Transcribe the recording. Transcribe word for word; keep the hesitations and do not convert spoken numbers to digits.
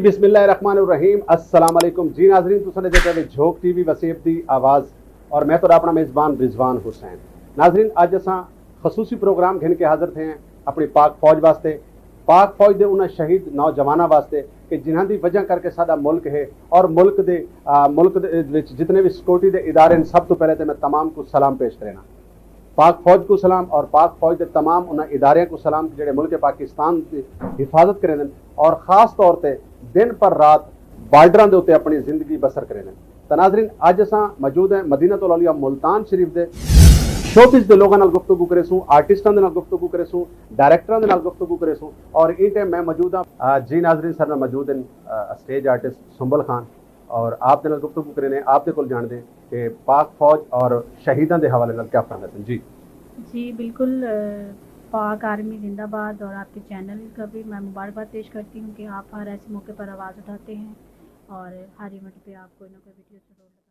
بسم اللہ الرحمن الرحیم۔ السلام علیکم جی ناظرین، تساں ݙیہدے پئے وے جھوک ٹی وی وسیب دی آواز، اور میں تہاݙا اپݨا میزبان رضوان حسین۔ ناظرین، اڄ اساں خصوصی پروگرام گھن کے حاضر تھئے ہیں اپݨی پاک فوج واسطے، پاک فوج دے انہاں شہید نوجواناں واسطے کہ جنہاں دی وجہ کر کے ساݙا ملک ہے، اور ملک دے آ، ملک دے وچ جتنے وی سیکورٹی دے ادارے ہیں، سب توں پہلے تے میں تمام کوں سلام پیش کرینا۔ پاک فوج کوں سلام اور پاک فوج دے تمام انہاں اداریاں کوں سلام کہ جڑے ملک پاکستان دی حفاظت کریندن اور خاص طور تے دن پر رات بارڈراں دے اتے اپݨی زندگی بسر کریندن۔ تاں ناظرین، اڄ اساں موجود ہیں مدینۃ الاولیاء ملتان شریف دے۔ شوبز دے لوگاں نال گفتگو کریسوں، آرٹسٹاں دے نال گفتگو کریسوں، ڈائریکٹراں دے نال گفتگو کریسوں، اور ایں ٹائم میں موجود ہاں، آ، جی ناظرین، ساݙے نال موجود ہیں، آ، اسٹیج آرٹسٹ سنبل خان، اور آپ دے نال گفتگو کرینے، آپ دے کول ڄاݨدے کہ پاک فوج اور شہیداں دے حوالے نال کیا فرمائے سن۔ جی۔ جی بالکل، آ، پاک آرمی زندہ باد، اور آپ کے چینل کا بھی میں مبارکباد پیش کرتی ہوں کہ آپ ہر ایسے موقع پر آواز اٹھاتے ہیں اور ہر ایونٹ پہ آپ کوئی نہ کوئی ویڈیو ضرور